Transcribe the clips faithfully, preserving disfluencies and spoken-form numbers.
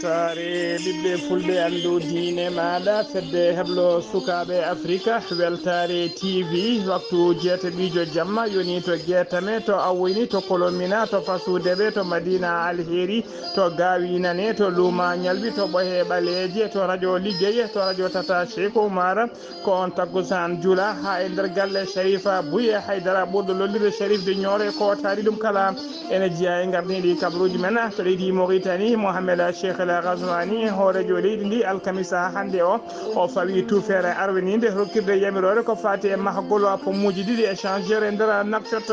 Saare ɓiɓɓe fulɓe, anndu diine maaɗa, fedde heblo sukaaɓe Afrika, Weltaare T V, waktu jeetaɓiijo jamma, yoni to Geetame, to Awoyni, to Kolomina, to Fasudeɓe, to Madina Alheri, to Gaawi Nane, to Luuma Ñalbi, to Ɓohe Ɓaleeje, to Radio Liggeye, to Radio Tata Cheikh Oumar, ko on takkusaan jula haa e nder galle Sharifa Buye Haydara, ɓurɗo lollirde Sharif de Ñooro e ko taari ɗum kala. Ene jeyaa e ngardiiɗi kabaruuji men to leydi Mauritanie, Mohamed Cheikh El Ghazouani, hooreejo leydi ndi, alkamisa hannde o, o fawi tuufeere arwiniinde rokkirde yamiroore ko faati e mahgol pommuuji ɗiɗi échangeur e nder Nouakchott.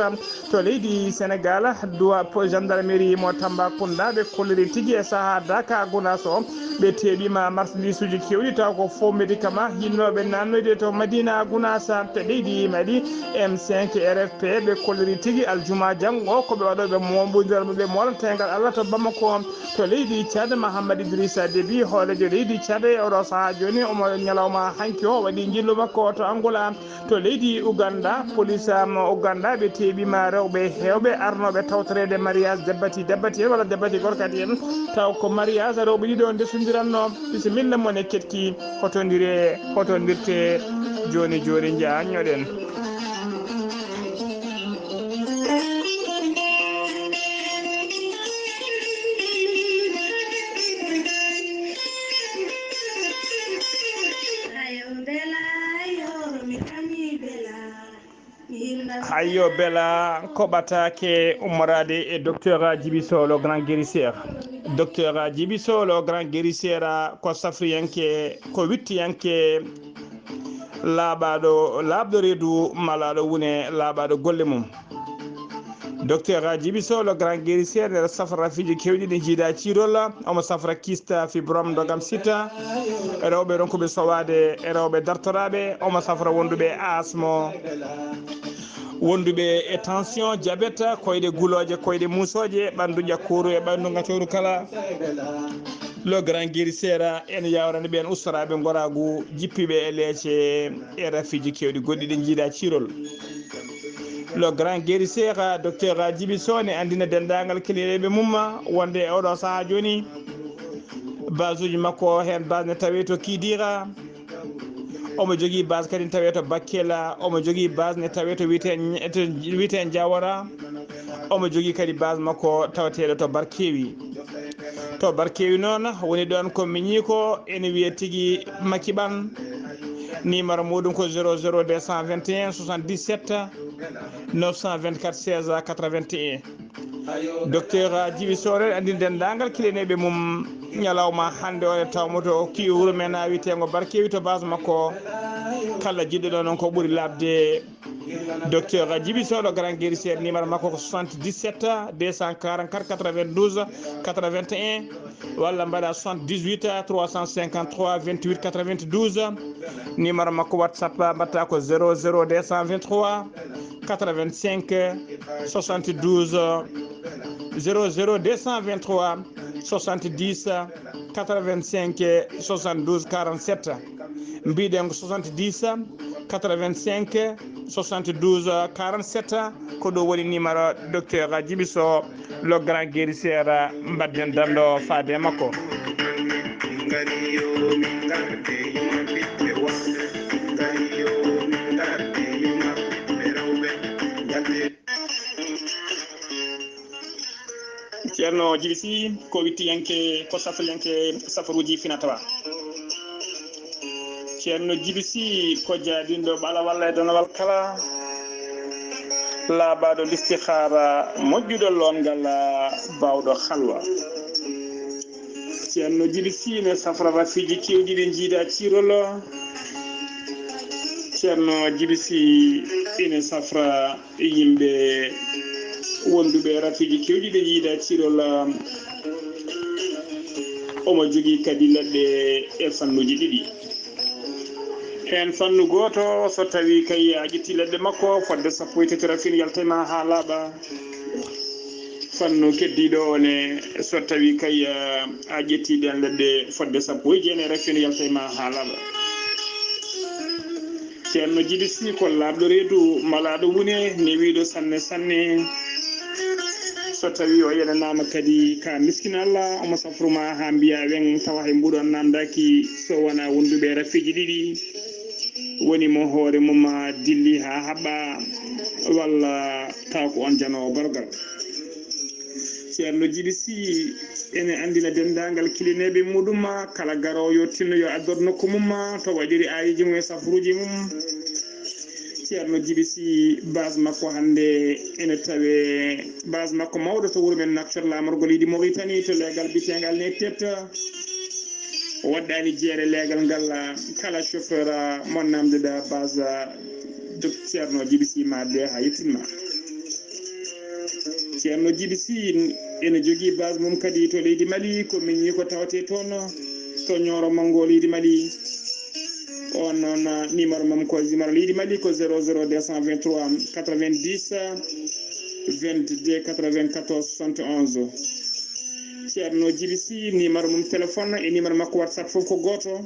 To leydi Senegal, duwa po-, gendarmerie mo Tambacounda, ɓe kolliri tigi e sahaa Daka Gounass o, ɓe teeɓiima marchandisuuji keewɗi, taw ko faux médicament, yinnooɓe naatnoyde to Madina Gounass. To leydi Mali, M cinq R F P, ɓe kolliri tigi aljuma janngo, ko ɓe waɗooɓe mooɓondiral mo ɓe moolata e ngal Allah to Bamako. To leydi Tchad, Mahammad Idrissa Déby, hooreejo leydi Tchad, e oɗo sahaa jooni, omo ñalawma hanki o waɗi njillu makko to Angola. To leydi Uganda, police mo Uganda ɓe teeɓiima rewɓe heewɓe arnooɓe tawtoreede mariage dabbati dabbati en walla dabbati gorkati en, taw ko mariage rewɓe ɗiɗo ndesondiranno. Bisimilla mon e keɗki, hotondire, hotondirte jooni jooni, njaanñoɗen. Hayyo, Bela, ko ɓataake ummoraade e Docteur Djiby Sow, le grand guérisseur. Docteur Djiby Sow, le grand guérisseur, ko safriyanke, ko wittiyanke laaɓaaɗo, laaɓɗo reedu, malaaɗo wune, laaɓaaɗo golle mum. Docteur Djiby Sow, le grand guérisseur, ene safra rafiiji keewɗi ɗi njiida ciirol. Omo safra kyste, fibrome, ndogam, sita, rewɓe ronkuɓe sowaade, e rewɓe dartoraaɓe. Omo safra wonduɓe e asmo, wonduɓe e tension, diabète, koyɗe gulooje, koyɗe muusooje, ɓanndu ƴakkooru e ɓanndu ŋatooru kala. Le grand guérisseur ene yawrani ɓeen ustoraaɓe ngoraagu, jippiiɓe e leece e rafiiji keewɗi goɗɗi ɗi njiida ciirol. Le grand guérisseur, Docteur Djiby Sow, ne anndina denndaangal keɗiiɗo mum wonde e oɗo sahaa jooni, base uji makko, heen base ne tawee to Kidira, omo jogii base kadi ne tawee to Bakkela, omo jogii base ne tawee to wiyetee, to wiyetee Jawara, omo jogii kadi base makko tawateeɗo to Barkewi. To Barkewi noon woni ɗoon ko miñi ko, ene wiyee tigi Makiɓan. Numéro muuɗum ko zéro zéro deux cent vingt et un soixante-dix-sept neuf cent vingt-quatre seize quatre-vingt-un. Docteur Djiby Sow ne anndini denndaangal keɗiiɗo mum ñalawma hannde o, nde tawmato ki wuro men wiyeteengo Barkewi to base makko. Kala jiɗɗo ɗoon ko ɓuri laaɓde. Docteur Djiby Sow, le grand guérisseur, numéro makko ko soixante-dix-sept deux cent quarante-quatre quatre-vingt-douze quatre-vingt-un, walla mbaɗa soixante-dix-huit trois cent cinquante-trois vingt-huit quatre-vingt-douze. Numéro makko WhatsApp mbaɗta ko zéro zéro deux cent vingt-trois quatre-vingt-cinq soixante-douze, zéro zéro deux cent vingt-trois soixante-dix quatre-vingt-cinq soixante-douze quarante-sept. Mbiɗen ko soixante-dix quatre-vingt-cinq soixante-douze quarante-sept. Ko ɗo woni numéro Docteur Djiby Sow, le grand guérisseur. Mbaɗden danndo faade e makko. Ceerno Djiby Sy ko wittiyanke, ko safriyanke safaruuji fina tawa. Ceerno Djiby Sy ko jaadinɗo ɓalawal e donowal kala, laaɓaaɗo listihaara, moƴƴuɗo loongal, baawɗo halwa. Ceerno Djiby Sy ne safra rafiiji keewɗi ɗi njiida ciirol. Ceerno Djiby Sy ene safra yimɓe wonduɓe e rafiiji keewɗi ɗi njiida ciirol. Omo jogii kadi leɗɗe e fannuuji ɗiɗi. Heen fannu gooto, so tawii kay a ƴetti leɗɗe makko fodde sappo e tati rafin, yalta e ma haa laaɓa. Fannu keddiiɗo o ne, so tawii kay a ƴetti ɗeen leɗɗe fodde sappo e jeenayi rafin, yalta e ma haa laaɓa. Ceerno Djiby Sy ko laaɓɗo reedu, malaaɗo wune, newiiɗo sanne sanne. So tawii o yenanaama kadi ka miskin Allah, omo safru ma haa mbiya weŋ, tawa hay mbuuɗu on naamndaaki, so wonaa wonduɓe rafiiji ɗiɗi, woni mo hoore mum dilli haa haɓɓa, walla taw ko on janoowo gorgal. Ceerno Jibi Si ene anndina denndaangal kilineeɓe muɗum, kala garoowo yo tinno yo addor nokku mum, to waɗiri aayeeji mum e safruuji mum. Ceerno Jibi Si, base makko hannde ene tawe, base makko mawɗo to wuro men Nouakchott, laamorgo leydi Mauritanie, to leegal bitengal ne tetta. O waɗɗaani jeere leegal ngal, kala chauffeur mo namdeɗa base Dok Ceerno Jibi Si ma de haa yettinma. Ceerno Jibi Si ene jogii base mum kadi to leydi Mali, ko miñi ko tawate toon, to Nioro Manngo leydi Mali. On noon, numéro mum ko numéro leydi Mali ko zéro zéro deux cent vingt-trois quatre-vingt-dix vingt-deux quatre-vingt-quatorze soixante et onze. Ceerno Jibi Si, numéro mum téléphone e numéro makko WhatsApp fof ko gooto.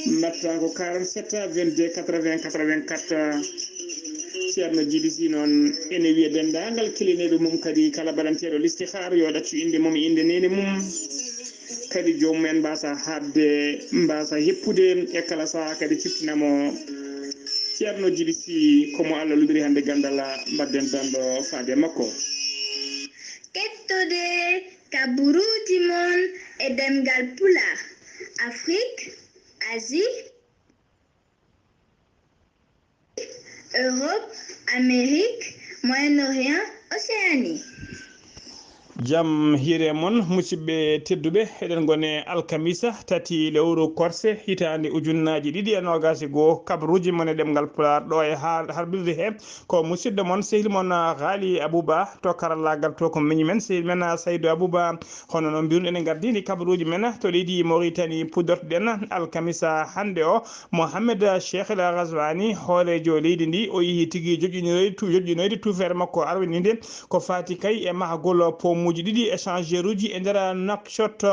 Mbatta ko quarante-sept vingt-deux quatre-vingts quatre-vingt-quatre. Ceerno Jibi Si noon ene wiya denndaangal kilineeɓe mum kadi, kala baɗanteeɗo listihaar yo ɗaccu innde mum e innde neene mum. Kadi joomum en mbaasa haɓde, mbaasa heppude e kala sahaa kadi ciftina mo. Ceerno Jibi Si, ko mo Allah luɓiri hannde ganndal, mbadden danndo faade e makko. Kettode kaburuuji mon e ɗemngal Pulaar, Afrik, Asie, Europe, Amérique, Moyen-Orient, Océanie. Jam hiire mon, musidɓe tedduɓe, eɗen ngone alkamisa tati lewru korse hitaande ujunnaaji ɗiɗi e noogaas e goo, kabaruuji mon e ɗemngal Pulaar ɗo e har-, harɓirde he ko musidɗo mon, sehil mon, Ghali Abouba, to karallaagal to ko miñi men, sehil men, Saydou Abouba. Hono no mbiruɗen, en gardini kabaruuji men to leydi Mauritanie, puɗɗortoɗen alkamisa hannde o, Mohamed Cheikh El Ghazouani, hooreejo leydi ndi, o yehi tigi joƴƴinoyde tu-, joƴƴinoyde tuufeere makko arwininde ko faati kay e mahagol pomuuji ɗiɗi échangeur uji e nder Nouakchott.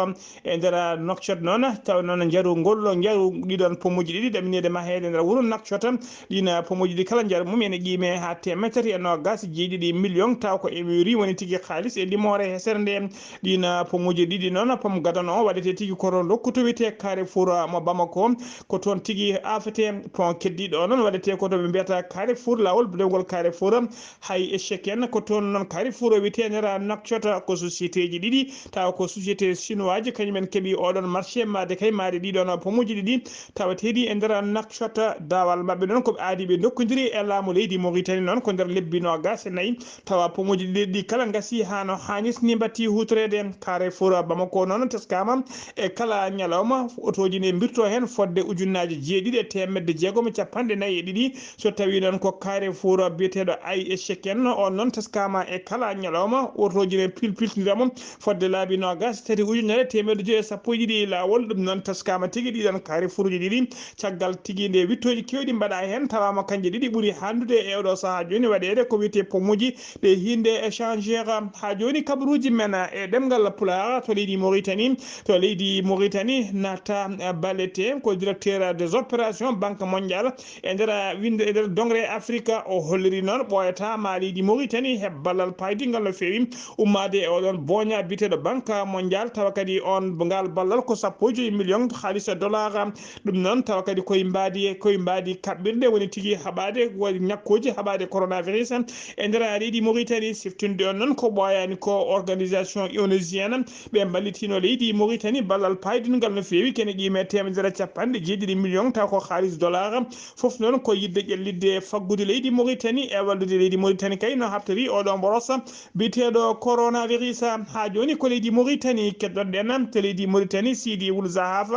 E nder Nouakchott noon, taw noon njaru ngol, njaru ɗiɗon pomuuji ɗiɗi ɗaminede maheede nder wuro Nouakchott. Ɗiin pomuuji ɗi kala njaru mum ene qiime haa teemedde tati e noogaas e jeeɗiɗi million, taw ko M U R woni tigi kaalis e limoore hesere nde. Ɗiin pomuuji ɗiɗi noon, pom gadano o waɗete tigi ko to nokku to wiyetee Carrefour mo Bamako, ko toon tigi aafete. Pom keddiiɗo o noon waɗete ko to ɓe mbiyata Carrefour, laawol dewgol Carrefour. Hay échec en, ko toon noon Carrefour o wiyetee nder Nouakchott, ko société ji ɗiɗi, tawa ko société chinois ji, kañum en keɓi oɗon marché, maade kay maade ɗiɗon pomuuji ɗiɗi tawateeɗi e nder Nouakchott. Daawal maɓɓe noon ko ɓe aadi ɓe ndokkodiri e laamu leydi Mauritanie noon ko nder lebbi noogaas e nayi, tawa pomuuji ɗiɗi ɗi kala ngasi haa no haanirta ni, mbaɗti huutoreede. Carrefour Bamako noon teskaama e kala ñalawma otooji ne mbirto heen fodde ujunnaaji jeeɗiɗi e teemedde jeegom e capanɗe nayi e ɗiɗi, so tawii noon ko Carrefour biyeteeɗo Aï e Cheken, on noon teskaama e kala ñalawma otooji ne pilpiltindira mo fodde laabi noogaas e tati ujunere teemedde joyi e sappo e ɗiɗi e laawol. Ɗum noon teskaama tigi ɗiɗon Carrefour uji ɗiɗi. Caggal tigi nde wittooji keewɗi mbaɗa heen, tawaama kanje ɗiɗi ɓuri hanndude e oɗo sahaa jooni waɗeede ko wiyetee pomuuji ɗe hiinde échangeur. Haa jooni kabaruuji men e ɗemngal Pulaar to leydi Mauritanie. To leydi Mauritanie, Nata Balete ko directeur des opérations Banque Mondiale. E nder winde, e nder dongre Afrique, o holliri noon ɓooyata ma leydi Mauritanie heɓ ballal paydingal no feewi ummaade e oɗon booña biyeteeɗo Banque Mondiale, tawa kadi on ngal ballal ko sappo e joyi million haalis dollar. Ɗum noon tawa kadi koye mbaadi, koye mbaadi kaɓɓirɗe woni tigi haɓaade, woni ñakkooji haɓaade coronavirus e nder leydi Mauritanie. Siftinde on noon ko ɓooyaani ko organisation onusienne, ɓe mballitino leydi Mauritanie ballal paydingal no feewi, kene qiime teemedere capanɗe jeeɗiɗi million, taw ko haalis dollar. Fof noon ko yiɗde ƴellitde faggude leydi Mauritanie e wallude leydi Mauritanie kay no habtori oɗo mboros biyeteeɗo coronavirus. Haa jooni ko leydi Mauritanie keddorɗen, to leydi Mauritanie Sidi Wul Zahaf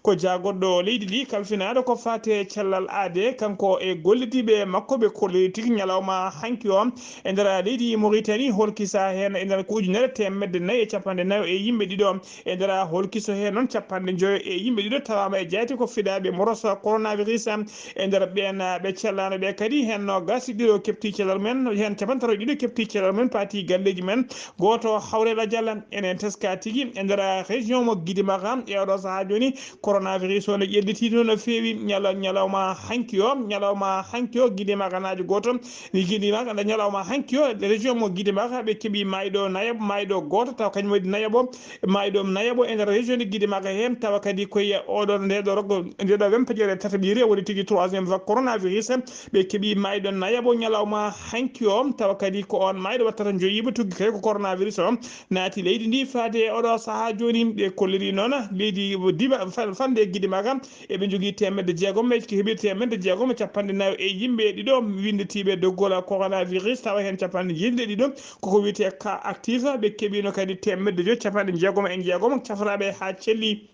ko jaagorɗo leydi ndi kalfinaaɗo ko faate cellal aade, kanko e gollidiiɓe makko ɓe kolliri tigi ñalawma hanki o e nder leydi Mauritanie, holkisa heen e nder ko ujunere teemedde nayi e capanɗe nayo e yimɓe ɗiɗo. E nder holkiso heen noon capanɗe njoyo e yimɓe ɗiɗo tawaama e jayte ko fiɗaaɓe mboros coronavirus. E nder ɓeen ɓe cellaano ɓe kadi heen noogaas e ɗiɗo keɓti cellal men, heen capanɗe tati e ɗiɗo keɓti cellal men, paati galleeji men. Gooto to hawre lajal. Enen teska tigi e nder région mo Gidimaka e oɗo sahaa jooni, coronavirus o no ƴelliti no, no feewi. Ñala-, ñalawma hanki o, ñalawma hanki o Gidimaka naajo gooto. Gidimaka, nde ñalawma hanki o, région mo Gidimaka, ɓe keɓi maayɗo nayaɓo, maayɗo gooto, tawa kañum waɗi nayaɓo, maayɗo nayaɓo e nder région de Gidimaka heen, tawa kadi koye oɗo, nde ɗo roggo, nde ɗo wempeƴere tataɓire woni tigi troisième vague coronavirus. Ɓe keɓi maayɗo nayaɓo ñalawma hanki o, tawa kadi ko on maayɗo wattata joyiiɓe tuggi kay ko coronavirus o naati leydi ndi faade e oɗo sahaa jooni. Ɓe kolliri noon leydi Dima-, fa-, fande Gidimaka, eɓe njogii teemedde jeegom, ɓe heɓi teemedde jeegom e capanɗe nayo e yimɓe ɗiɗo winnditiiɓe doggol coronavirus, tawa heen capanɗe jeeɗiɗi e ɗiɗo koko wiyetee cas actif. Ɓe keɓiino kadi teemedde joy capanɗe jeegom e jeegom cafraaɓe haa celli.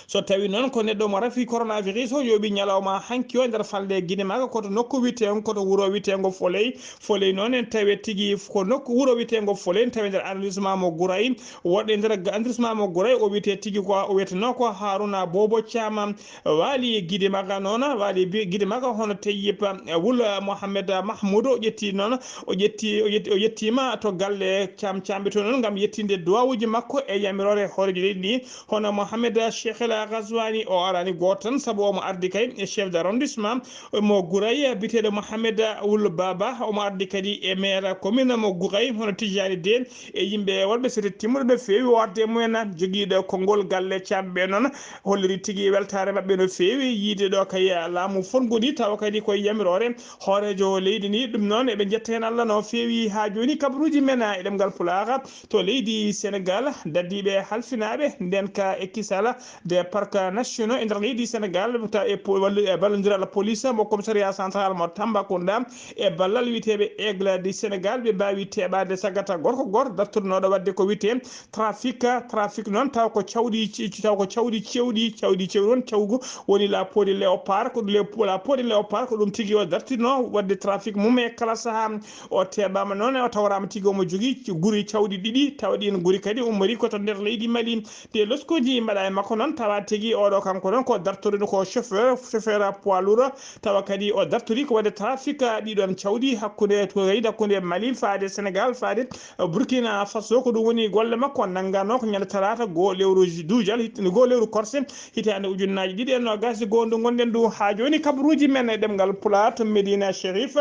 So tawi noon ko neɗɗo mo rafi coronavirus o yooɓi ñalawma hanki o e nder falnde Gidimaka, koto nokku wiyeteengo, koto wuro wiyeteengo Foley. Foley noon en tawi tigi ko nokku wuro wiyeteengo Foley, en tawi nder arrondissement mo Gouray. Woɗɗo e nder arrondissement mo Gouray, o wiyetee tigi ko, o wiyetenoo ko Haruna Bobo Thiam. Waali Gidimaka noon, waali bi-, Gidimaka hono Tayyip Wul Mohamed Mahmoud, o ƴetti noon, o ƴetti, o ƴetti, o yettiima to galle Thiam Thiam ɓe toon noon ngam yettinde duwawuuji makko e yamiroore hooreejo leydi ndi. Hono Mohamed Cheikh El Ghazouani, o arani gooto tan, sabu omo ardi kay e chef d'arrondissement mo Gouray, biteeɗo Mohamed Wul Baba, omo ardi kadi e maire commune mo Gouray, hono Tijani Deen, e yimɓe wonɓe sete timmuɗo no feewi warde e mumen. Jogiiɗo konngol galle Thiam ɓe noon holliri tigi weltaare maɓɓe no feewi yiide ɗo kay laamu fotngu ni, tawa kadi koye yamiroore hooreejo leydi ni. Ɗum noon eɓe njetta heen Allah no feewi. Haa jooni kabaruuji men e ɗemngal Pulaar to leydi Senegal, daddiiɓe halfinaaɓe ndeen ka e kisala des parcs nationaux e nder leydi Senegal, ta-, e po-, wallu-, e ballondiral police mo commissariat central mo Tambacounda e ballal wiyeteeɓe Aigle du Senegal, ɓe mbaawi teeɓaade sagata gorko gooto dartornooɗo waɗde ko wiyetee trafic. Trafic noon taw ko cawɗi ci-, taw ko cawɗi cewɗi, cawɗi cewɗi noon cawgu woni la peau de léopard, ko le-, la peau de léopard ko ɗum tigi o dartinoo waɗde trafic mum e kala sahaa. O teeɓaama noon, o tawraama tigi omo jogii guri cawɗi ɗiɗi, tawa ɗiin guri kadi ummori ko to nder leydi Mali. Ɗe loskooji mbaɗa e makko noon, tawa tigi oɗo kanko noon ko dartoruɗo ko chauffeur, chauffeur poids lourd, tawa kadi o dartori ko waɗde trafic ɗiɗon cawɗi hakkunde, to kadi hakkunde Mali faade Senegal, faade Burkina Faso. Ko ɗum woni golle makko nannganoo ko ñande talaata goo lewru duujal, hit-, goo lewru korse, hitaande ujunnaaji ɗiɗi e noogaas e goo ndu ngonɗen ndu. Haa jooni kabaruuji men e ɗemngal Pulaar to Medina Sherif.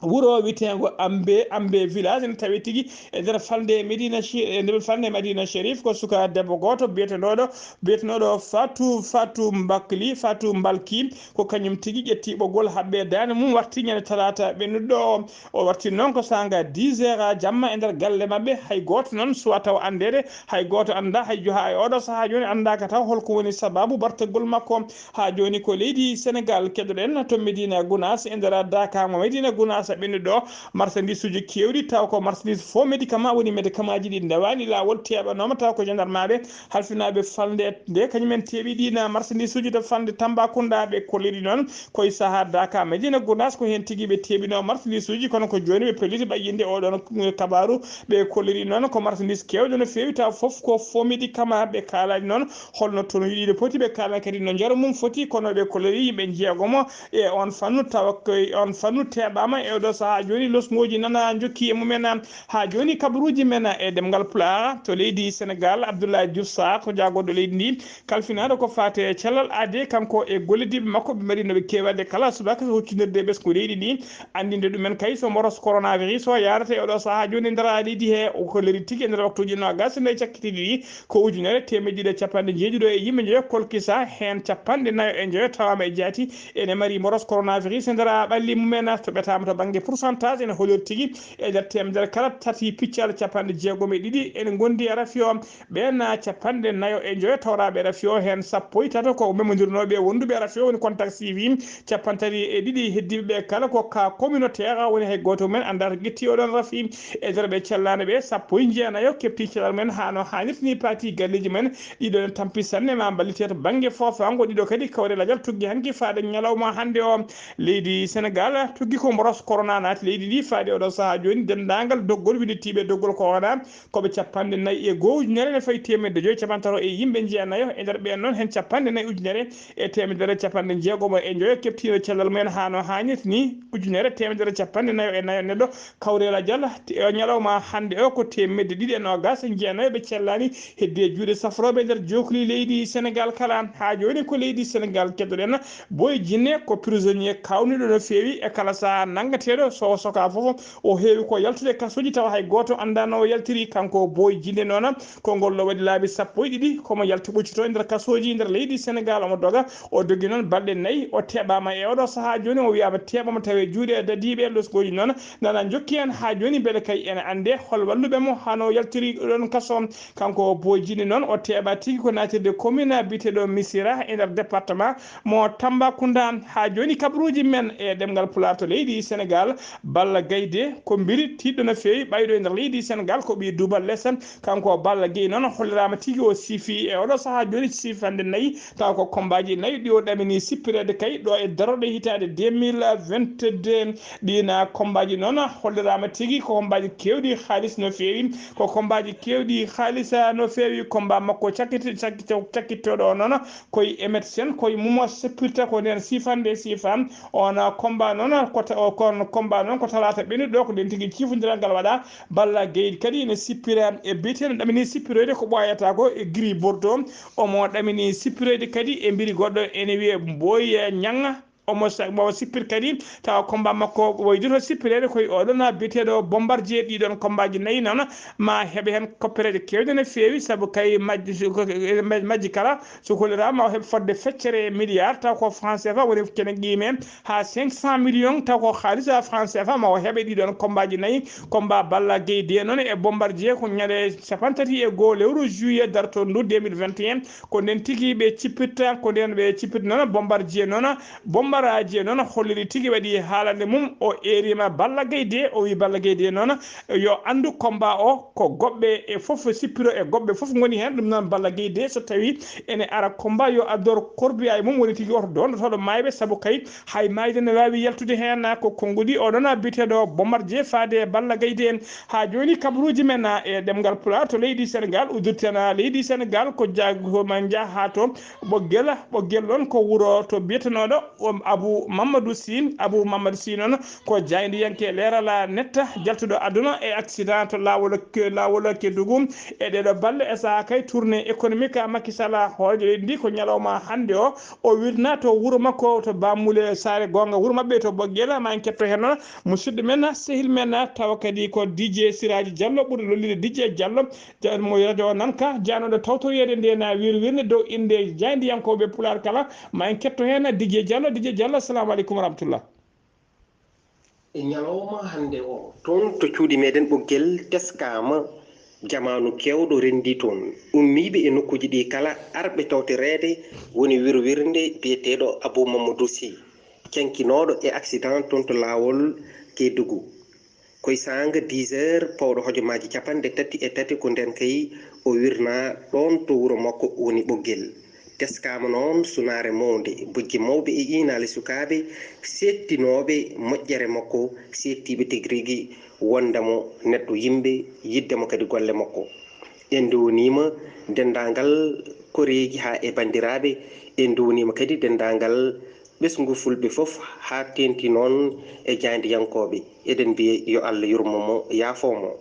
Wuro wiyeteengo Ambe, Ambe village, ene tawi tigi e nder falnde Medina Che-, e nder falnde Medina Sherif, ko suka debbo gooto biyetenooɗo, biyetenooɗo Fatou, Fatou Mbakli, Fatou Mbalki, ko kañum tigi ƴetti ɓoggol haɓɓe daande mum, warti ñande talaata ɓennuɗo o. O warti noon ko saanga dix heures jamma e nder galle maɓɓe, hay gooto noon suwa taw anndeede, hay gooto anndaa, hay jo-, haa e oɗo sahaa jooni anndaaka taw holko woni sababu bartagol makko. Haa jooni ko leydi Senegal keɗoɗen to Medina Gounass, e nder daakaango Medina Gounass ɓennuɗo, marchandise uji keewɗi, taw ko marchandise faux médicament woni, médicament ji ɗi ndewaani laawol, teeɓanooma, taw ko gendarmeɓe halfinaaɓe falnde nde kañumen teeɓi ɗiin marchandise uji to falnde Tambacounda. Ɓe kolliri noon koye sahaa Daaka Medina Gounass ko heen tigi ɓe teeɓinoo marchandise uji, kono ko jooni ɓe pelliti ɓayyinde oɗon kabaaru. Ɓe kolliri noon ko marchandise keewɗo no feewi, taw fof ko faux médicament. Ɓe kaalaani noon holno tonuuji ɗiɗo poti, ɓe kaalaani kadi no njaru mum foti, kono ɓe kolliri yimɓe jeegomo e on fannu, tawa ko e on fannu teeɓaama e oɗo sahaa jooni. Losngooji nana njokki e mumen. Haa jooni kabaruuji men e ɗemngal Pulaar to leydi Senegal, Abdoulaye Diouf Sarr ko jaagorɗo leydi ndi, kalfinaaɗo ko faati e cellal aadee, kanko e gollidiiɓe makko, ɓe mbaɗi no ɓe keewi waɗde kala subaka ko huccindirde e ɓesngu leydi ndi, anndinde ɗumen kay so mboros coronavirus o yaarata e oɗo sahaa jooni e nder leydi he. O holliri tigi e nder waktuuji noogaas e nayi cakkitiiɗi ɗi ko ujunere teemedde ɗiɗi e capanɗe njeeɗiɗo e yimɓe njoyo kolkisa, heen capanɗe nayo e njoyo tawaama e jaati ene mari mboros coronavirus e nder ɓalli mumen. To ɓetaama to bannge pourcentage, ene holliri tigi e nder teemedere kala tati piccal capanɗe jeegom e ɗiɗi ene ngondi e rafi o. Ɓeen capanɗe nayo e njoyo tawraaɓe rafi o, heen sappo e tato ko memondirnooɓe wonduɓe rafi o, woni contact suivi. Capanɗe tati e ɗiɗi heddiiɓe ɓe kala ko cas communautaire, woni hay gooto mum en anndaa to ƴetti oɗon rafi. E nder ɓe cellaano ɓe, sappo e jeenayo keɓti cellal mumen haa no haanirta ni, paati galleeji mumen. Ɗiɗo ne tampi sanne ma mballite to bannge foofaango, ɗiɗo kadi kawre lajal tuggi hanki faade ñalawma hannde o. Leydi Senegal tuggi ko mboros corona naati leydi ndi faade oɗo sahaa jooni, denndaangal doggol winnditiiɓe doggol corona koɓe capanɗe nayi e goo ujunere ne fayi teemedde joyi capantato e yimɓe njeenayo. E nder ɓeen noon, heen capanɗe nayi ujunere e teemedere capanɗe jeegomo e njoyo keɓtiino cellal mumen haa no haanirta ni, ujunere teemedere capanɗe nayo e nayo neɗɗo. Kawrela Diallo, te o ñalawma hannde o ko teemedde ɗiɗi e noogas e jeenayo ɓe cellaani heddi e juuɗe safrooɓe nder jookli leydi Senegal kala. Haa jooni ko leydi Senegal keddoɗen. Boy Jinne ko prisonnier kaawniiɗo no feewi e kala sahaa nanngateeɗo, so o sokaa fof o heewi ko yaltude kasooji tawa hay gooto anndaa no o yaltiri. Kanko Boy Jinne noon, konngol ɗo waɗi laabi sappo e ɗiɗi komo yalti ɓoccito e nder kasooji nder leydi Senegal. Omo doga, o dogi noon balɗe nayi, o teɓaama e oɗo sahaa jooni, o wiyaama teɓaama tawa e juuɗe dadiiɓe. Losgooji noon nana njokki en haa jooni, mbele kay ene anndee hol walluɓe mo haa no yaltiri ɗoon kaso. Kanko Boy Jinne noon, o teɓa tigi ko naatirde commune biyeteeɗo Missirah e nder département mo Tambacounda. Haa jooni, kabaruuji men e ɗemngal Pulaar to leydi Senegal, Balla Gaye de ko mbiri tiiɗɗo no feewi, ɓayɗo e nder leydi Senegal ko ɓii duubal lesen. Kanko Balla Gaye noon, holliraama tigi o siifi e oɗo sahaa jooni siifande nayi, tawa ko kombaaji nayi ɗi o ɗamini sippireede kay ɗo e darorɗe hitaande deux mille vingt-deux. Ɗiin kombaaji noon, holliraama tigi ko kombaaji keewɗi haalis no feewi, ko kombaaji keewɗi haalis no feewi. Kombaa makko cakkiti-, cakki-, cakkittooɗo o noon, koye Emet Sen, koye mum o seppirta ko ndeen siifande siifa. On kombaa noon, ko ta-, o-, kon kombaa noon ko talaata ɓennuɗo ɗo, ko ndeen tigi ciifondiral ngal waɗaa. Balla Gaye kadi ene sippira e biyeteeɗo ɗamini sippiroyde ko ɓooyata ko e Gris Bordeaux. Omo ɗamini sippiroyde kadi e mbiri goɗɗo ene wiyee Boy Niang. Omo sa-, omo sippir kadi tawa combat makko waydito sippireede koye oɗon biyeteeɗo Bombardier. Ɗiɗon combatji nayi noon ma heɓe heen koppereeje keewɗe no feewi, sabu kay majji, majji kala so holliraama o heɓi fodde feccere milliard, taw ko franc C F A woni kene qiime haa cinq cent millions, taw ko haalis a franc C F A ma o heɓe ɗiɗon combatji nayi. Combat Balla Gaye deux noon e Bombardier ko ñande capanɗe tati e goo lewru juillet darto ndu deux mille vingt et un. Ko nden tigi ɓe cippirta, ko nden ɓe cippirta noon. Bombardier noon, Bombardier noon holliri tigi waɗi haalande mum, o eerima Balla Gaye deux, o wi Balla Gaye deux noon yo anndu combat o ko goɓɓe e fof sippiro e goɓɓe fof ngoni heen. Ɗum noon Balla Gaye deux so tawi ene ara combat yo addor corbillard mum, woni tigi oto dondotooɗo maayɓe, sabu kay hay maayde ne waawi yaltude heen. Ko konnguɗi oɗon biyeteeɗo Bombardier faade Balla Gaye deux. Haa jooni kabaruuji men e ɗemngal Pulaar to leydi Senegal, uddirten leydi Senegal ko ja-, ko ma njaha haa to Ɓoggel, Ɓoggel noon ko wuro to biyetenooɗo, um, Abu Mamadou Sy. Abu Mamadou Sy noon ko jaayndiyanke Leeral Net, jaltuɗo aduna e accident to laawol Ke-, laawol Kédougou. E ɗeeɗo balɗe, e sahaa kay tournée économique Macky Sall, hooreejo leydi ndi, ko ñalawma hannde o, o wirna to wuro makko to Bamule Saare Goonga, wuro maɓɓe to Ɓoggel. Ma en ketto heen noon musidɗo men, sehil men, tawa kadi ko D J Siraaji Diallo, ɓurɗo lollude D J Diallo. Ja-, mo radio o nan ka, jaanooɗo tawtoreede nde na wir wirnde dow innde jaayndiyankooɓe Pulaar kala. Ma en ketto heen D J Diallo. D J Diallo, assalamu aleykum wa rahmatullah. E ñalawma hannde o, toon to cuuɗi meɗen Ɓoggel, teskaama jamaanu keewɗo renndii toon. Ummiiɓe e nokkuuji ɗi kala, arɓe tawtoreede woni wirwirnde biyeteeɗo Abou Mamadou Sy, cankinooɗo e accident toon to laawol Kédougou. Koye saanga dix heures, pawɗo hojomaaji capanɗe tati e tati, ko ndeen kay o wirnaa ɗoon to wuro makko woni Ɓoggel. Teskaama noon sunaare mawnde, bojji mawɓe e iinaale sukaaɓe seedtinooɓe moƴƴere makko, seedtiiɓe tigi rigi wonde mo neɗɗo yimɓe, yiɗde mo kadi golle makko. En nduwniima denndaangal koreeji haa e banndiraaɓe, en nduwniima kadi denndaangal ɓesngu fulɓe fof, haa teeŋti noon e jaayndiyankooɓe. Eɗen mbiya yo Allah yurmo mo, yaafoo mo.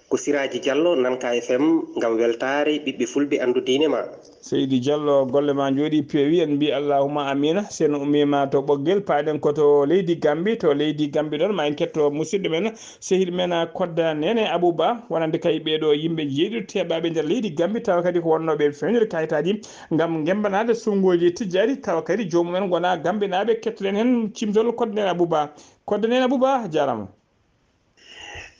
Ko Siraaji Jallo, Nanka F M, ngam weltaare ɓiɓɓe fulɓe anndu diine ma. Seydi Jallo, golle ma njooɗii peewi, en mbiyi allahumma amiina. Sen ummiima to Ɓoggel, paaɗen ko to leydi Gambi. To leydi Gambi ɗoon, ma en ketto musidɗo men, sehil men, Kodda Nene Abouba, wonande kay ɓeeɗo yimɓe jeeɗiɗo teɓaaɓe nder leydi Gambi, tawa kadi ko wonnooɓe feewnude kayitaaji ngam ngemmbanaade suɓngooji tijjaari, tawa kadi joomum en ngonaa Gambinaaɓe. Kettoɗen heen cimtol Kodda Nene Abouba. Kodda Nene Abouba, jaaraama.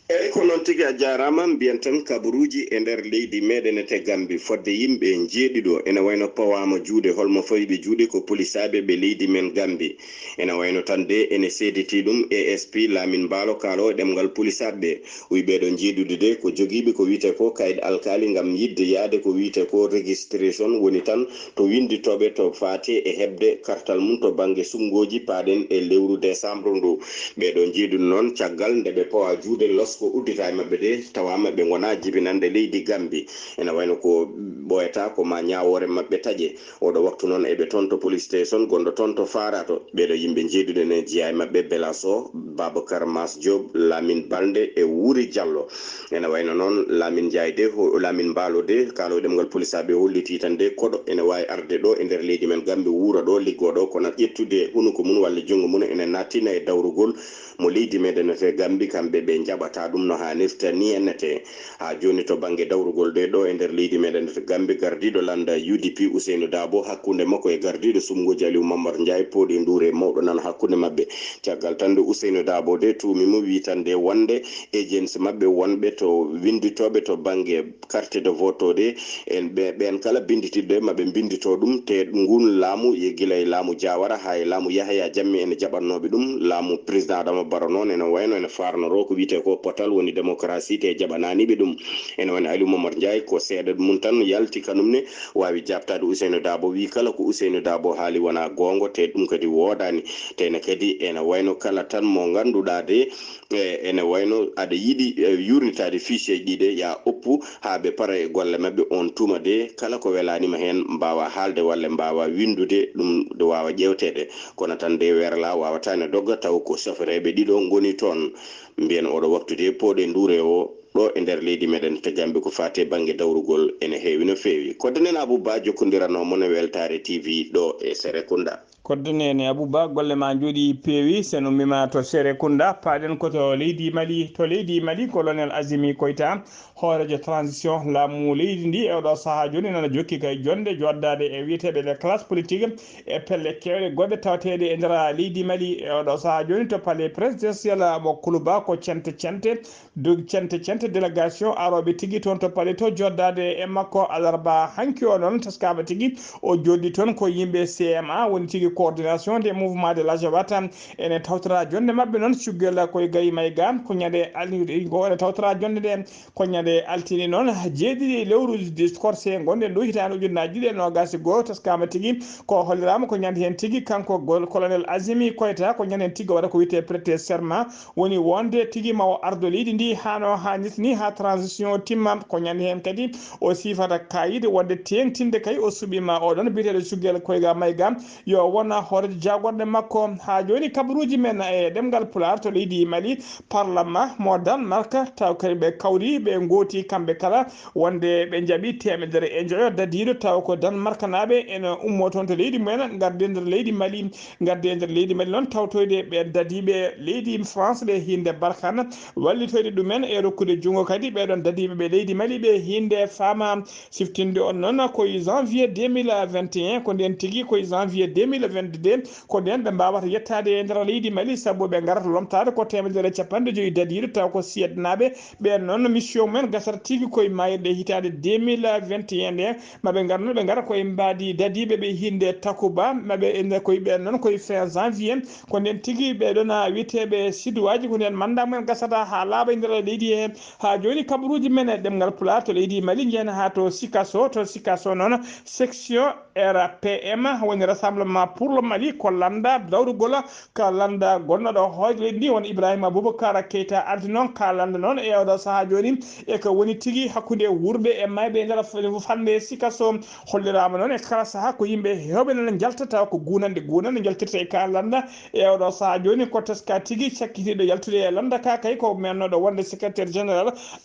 Eyi, ko noon tigi, a jaaraama. Mbiyen tan kabaruuji e nder leydi meeɗen ete Gambi, fodde yimɓe njeeɗiɗo ene wayno pawaama juuɗe. Holmo fawi ɓe juuɗe? Ko polisaaɓe ɓe leydi men Gambi. Ene wayno tan de ene seediti ɗum A S P Lamin Mbaalo, kaalo e ɗemngal polisaaɓe ɓe. Wi ɓeeɗo njeeɗude de ko jogiiɓe ko wiyetee ko kayit alkaali ngam yiɗde yahde ko wiyetee ko registration, woni tan to winnditooɓe to faati e heɓde kartal mum to bannge suɓngooji paaɗen e lewru décembre ndu. Ɓeeɗo njeeɗude noon, caggal nde ɓe pawa juuɗe, losko uddita e maɓɓe de, tawaama ɓe ngonaa jibinande leydi Gambi. Ene wayno ko ɓooyata ko ma ñaawoore maɓɓe taƴe. Oɗo waktu noon eɓe toon to police station gonɗo toon to Faarato. Ɓeeɗo yimɓe njeeɗuɗo ene jeyaa e maɓɓe Bela Sow, Babacar Mas Diop, Lamine Balde e Wuri Diallo. Ene wayno noon Lamine Ndiaye de, ho-, Lamine Mbaalo de, kaalo e ɗemngal polisaaɓe holliti tan de koɗo ene waawi arde ɗo e nder leydi men Gambi, wuura ɗo, liggoo ɗo, kono ƴettude hunuko mum walla junngo mum ene nattina e dawrugol mo leydi meeɗen ete Gambi, kamɓe ɓe njaɓata ɗum no haanirta ni ennete. Haa jooni to bannge dawrugol de ɗo e nder leydi meeɗen ete Gambi, gardiiɗo lannda U D P Ousseynou Dabo, hakkunde makko e gardiiɗo suɓngooji Aliou Mamar Ndiaye, pooɗi nduure mawɗo nan hakkunde maɓɓe. Caggal tan nde Ousseynou Dabo de tuumi mo, wi tan nde wonde agency maɓɓe wonɓe to winnditooɓe to bannge carte de vote o de, en ɓe, ɓeen kala binnditiiɓe maɓɓe mbinndittoo ɗum, te ngun laamu e gila e laamu Jawara haa e laamu Yahaya Jammeh ene jaɓatnooɓe ɗum. Laamu président Adama Barrow noon ene wayno ene faarnoroo ko wiyetee ko potal woni démocratie, te jaɓanaani ɓe ɗum. Ene wayno Aliou Momar Ndiaye ko seeɗa mum tan yalti kanum ne waawi jaabtaade Ousseynou Dabo, wi kala ko Ousseynou Dabo haali wonaa goonga, te ɗum kadi woodaani. Te ne kadi ene wayno kala tan mo ngannduɗaa de, e, ene wayno aɗa yiɗi, e, yurnitaade fiche ji ɗi de, ya oppu haa ɓe para e golle maɓɓe. On tuma de, kala ko welaanima heen, mbaawa haalde walla mbaawa winndude ɗum, ɗo waawa ƴeewteede. Kono tan de, werla waawata ne dogga taw ko safareeɓe ɗiɗo ngoni toon. Mbiyen oɗo waktu de, pooɗe nduure o ɗo e nder leydi meɗen to Gambi ko faati e bannge dawrugol ene heewi no feewi. Koddenen Abou Ba jokkondiranoo mon e Weltaare T V ɗo e Serekunda. Koddenen Abou Ba, golle ma njooɗi peewi. Sen ummima to Serekunda, paaɗen ko to leydi Mali. To leydi Mali, colonel Azimi Koita, hooreejo transition laamu leydi ndi, e oɗo sahaa jooni nana jokki kay jonde joddaade e wiyeteeɓe les classes politiques e pelle keewɗe goɗɗe tawateeɗe e nder leydi Mali. E oɗo sahaa jooni to palais présidentiel mo Kuluba ko cente cente, dug cente cente délégation arooɓe tigi toon to palais to joddaade e makko alarba hanki o noon taskaama tigi. O jooɗi toon ko yimɓe C M A, woni tigi coordination des mouvements de la Jawata. Ene tawtora jonde maɓɓe noon cuggel koye gayi may ga ko ñande alɗo ngo, ene tawtora jonde nde ko ñande altine noon, jeeɗiɗi lewru discorse gonɗen ɗo hitaande ujunnaji ɗiɗi e noogas e goho. Taskaama tigi ko holliraama ko ñande heen tigi kanko gol-, colonel Azimi Koita, ko ñande heen tigi o waɗa ko wiyetee prêter serment, woni wonde tigi ma o ardo leydi ndi hano haanirta ni haa transition timma. Ko ñande heen kadi o siifata kayit wonde teeŋtinde kay o suɓima oɗon biyeteeɗo cuggel koye ga may ga yo wona hooreejo jaagorɗe makko. Haa jooni kabaruuji men e ɗemngal Pulaar to leydi Mali, parlement mo Danemark, taw kadi ɓe kawri, ɓe ngooti kamɓe kala wonde ɓe njaɓi teemedere e njoyo dadiiɗo, taw ko Danemarknaaɓe ene ummo toon to leydi mumen, ngarde nder leydi Mali. Ngarde nder leydi Mali noon, tawtoyde ɓe dadiiɓe leydi France ɓe hinde Barkhane, wallitoyde ɗumen e rokkude junngo kadi ɓeɗon dadiiɓe ɓe leydi Mali ɓe hinde faama. Siftinde on noon, ko e janvier deux mille vingt et un, ko nden tigi ko e janvier deux mille vingt-deux, ko nden ɓe mbawata yettaade e nder leydi Mali, sabu ɓe ngarata lomtaade ko teemedere e capanɗe joyi dadiiɗo, taw ko Siyetnaaɓe. Ɓen noon, mission mumen gasata tigi ko e maayirɗe hitaande deux mille vingt et un nde, maɓe ngar noon, ɓe ngara ko e mbaadi dadiiɓe ɓe hinde Takuba, maɓe ene ko e ɓen noon ko e fin janvier, ko nden tigi ɓe ɗon a wiyeteeɓe Siduwaaji, ko nden manda mumen gasata haa laaɓa e nder leydi he. Haa jooni, kabaruuji men e ɗemngal Pulaar to leydi Mali njeena haa to Sikaso. To Sikaso noon, section R P M, woni Rassemblement pour le Mali, ko lannda dawrugol ka lannda gonɗo ɗo hooreejo leydi ndi, woni Ibrahima Boubacar Keita ardi noon ka lannda noon e oɗo sahaa jooni, e ko woni tigi hakkunde wuurɓe e mayɓe e nder f-, fannde Sikaso. Holliraama noon e kala sahaa ko yimɓe heewɓe nana njalta, tawa ko guunanɗe guunanɗe njaltirta e ka lannda. E oɗo sahaa jooni ko teska tigi cakkitiiɗo yaltude e lannda ka kay ko mennooɗo wonde secrétaire général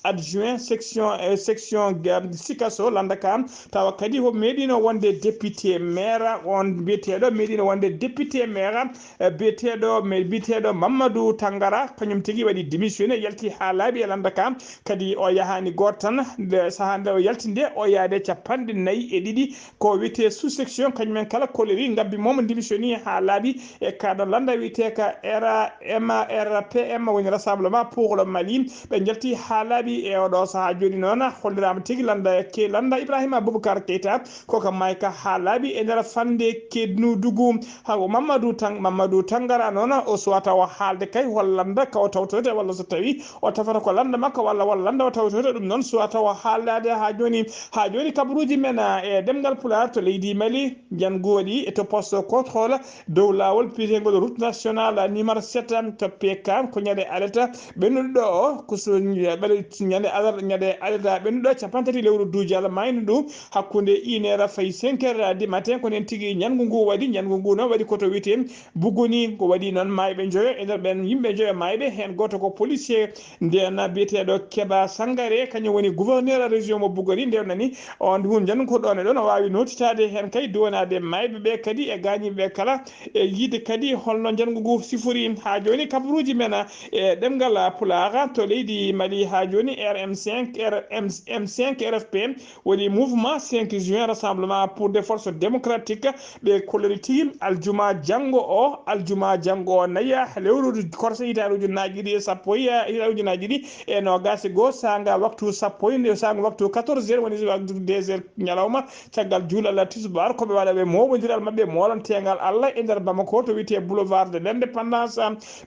adjoint section, eh, section, eh, Sikasso, lannda ka tawa kadi o meeɗino wonde député maire, on biyeteeɗo meeɗino wonde député maire, eh, biyeteeɗo, me-, biyeteeɗo Mamadou Tangara, kañum tigi waɗi démissionné, yalti haa laaɓi e lannda ka. Kadi o yahaani gooto tan, nde sahaa nde o yalti nde, o yaade capanɗe nayi e ɗiɗi, ko wiyetee sous-section, kañumen kala kolori ngabbi momo démissionné haa laaɓi e ka ɗon lannda wiyeteeka R M R P M, woni Rassemblement pour le Mali. Ɓe njalti haa laaɓi e oɗo sahaa jooni noon, holliraama tigi lannda ke lannda Ibrahima Boubacar Keita, ko ka maayka haa laaɓi e nder fannde Kednudugu. Hago Mamadou Tang-, Mamadou Tangara noon, o suwata o haalde kay hol lannda ka o tawtoyta walla so tawi o tafata ko lannda makko walla walla lannda o tawtoyta ɗum noon suwata o haaldaade haa jooni. Haa jooni kabaruuji men, ah, e ɗemngal Pulaar to leydi Mali, janngu waɗi e to poste contrôle dow laawol biyeteengol route nationale numéro sept to P K, ko ñande alata ɓennuɗo ɗo o, ko so ñande alarba, ñande alata ɓennuɗo capanɗe tati lewru duujal maynu ndu, hakkunde une heure fayi cinq heures du matin, ko nen tigi ñanngu ngu waɗi. Ñanngu ngu noon waɗi ko to wiyetee Bugoni, ko waɗi noon maayɓe njoyo. E nder ɓen yimɓe njoyo maayɓe, heen gooto ko policier, nden biyeteeɗo Keba Sangare, kañum woni gouverneur région mo Bugoni. Nden nani on hun jan ko ɗon e ɗon o waawi notitaade heen kay duwanaade maayɓe ɓe kadi e gaañiiɓe ɓe kala, e yiide kadi holno njanngu ngu sifori. Haa jooni kabaruuji men e ɗemngal Pulaar to leydi Mali, haa jooni R M cinq, R M, M cinq R F P, woni Mouvement cinq Juin Rassemblement pour des Forces Démocratiques, ɓe kollori tigi aljuma janngo o, aljuma janngo o naya lewru korse hitaande ujunnaaji ɗiɗi e sappo e, hitaande ujunnaaji ɗiɗi e noogaas e goo, saanga waktu sappo e, saanga waktu quatorze heures, woni waktu deux heures ñalawma, caggal juulal tisbaar, ko ɓe waɗa ɓe mooɓondiral maɓɓe moolanteengal Allah e nder Bamako to wiyetee Boulevard de l'Indépendance.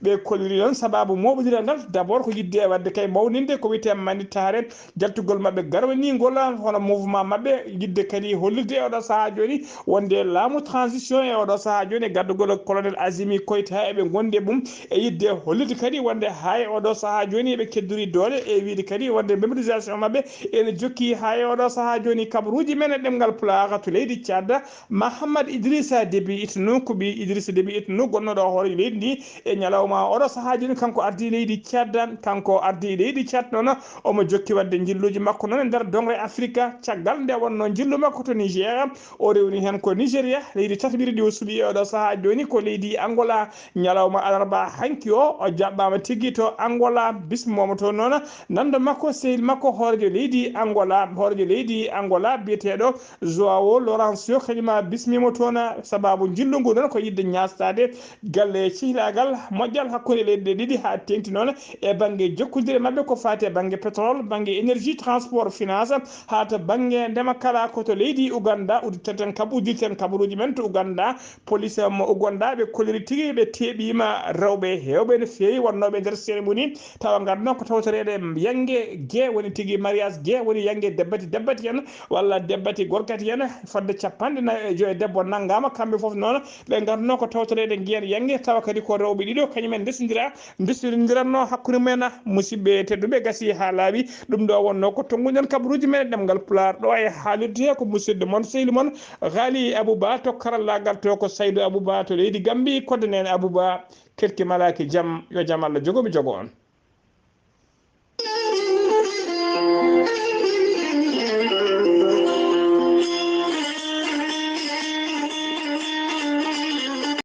Ɓe kolliri noon sababu mooɓondiral ngal, d'abord ko yiɗde e waɗde kay mawninde ko wiyetee mannitaare jaltugol maɓɓe garwaniingol, hono mouvement maɓɓe, yiɗde kadi hollirde e oɗo sahaa jooni wonde laamu transition e oɗo sahaa jooni, e gardagol colonel Azimi Koyta eɓe ngondi e mum, e yiɗde hollirde kadi wonde haa e oɗo sahaa jooni eɓe keddori doole, e wiide kadi wonde mobilisation maɓɓe ene jokki haa e oɗo sahaa jooni. Kabaruuji men e ɗemngal Pulaar to leydi Tchad, Mahamad Idrissa Déby Itno, ko ɓii Idrissa Déby Itno, gonnooɗo hooreejo leydi ndi e ñalawma oɗo sahaa jooni, kanko ardii leydi Tchad. Kanko ardii leydi Tchad noon, omo jokki waɗde njilluuji makko noon e nder doŋre Afrika. Caggal nde wonnoo njillu makko to Niger, o rewni heen ko Nigeria, leydi tataɓiri ndi o suɓii e oɗo sahaa jooni ko leydi Angola. Ñalawma alarba hanki o, o jaɓɓaama tigi to Angola, bismimooma toon noon nanndo makko, sehil makko, hooreejo leydi Angola, hooreejo leydi Angola biyeteeɗo Joao Lourenço, kañum maa bismiima toon. Sababu njillu ngu noon ko yiɗde ñaastaade galle cehilaagal moƴƴal hakkunde leyɗe ɗe ɗiɗi, haa teeŋti noon e bannge jokkondire maɓɓe ko faati e bannge pétrole, bannge énergie, transport, finance, haa to bannge ndema kala ko to leydi Uganda. Udditaten kab-, udditen kabaruuji men to Uganda. Police mo Uganda ɓe kolliri tigi, ɓe teeɓiima rewɓe heewɓe no feewi wonnooɓe nder cérémonie, tawa ngarno ko tawtoreede yannge ge, woni tigi mariage ge, woni yannge debbati debbati en, walla debbati gorkati en, fodde capanɗe nayi e joyo debbo nanngaama. Kamɓe fof noon ɓe ngarno ko tawtoreede ngeen yannge, tawa kadi ko rewɓe ɗiɗo, kañum en ndesindira, ndesirindiranno hakkunde mumen. Musidɓe tedduɓe, gasi haa laaɓi. Ɗum ɗo wonno ko tonnguɗen kabaruuji men e ɗemngal Pulaar ɗo e haalirde he ko musidɗo mon, sehil mon, Ghali Abouba. To karallaagal to ko Saydou Abouba to leydi Gambi, koddanee en Abouba. Kerki malaaki jam, yo jam Allah jogo mi jogo on.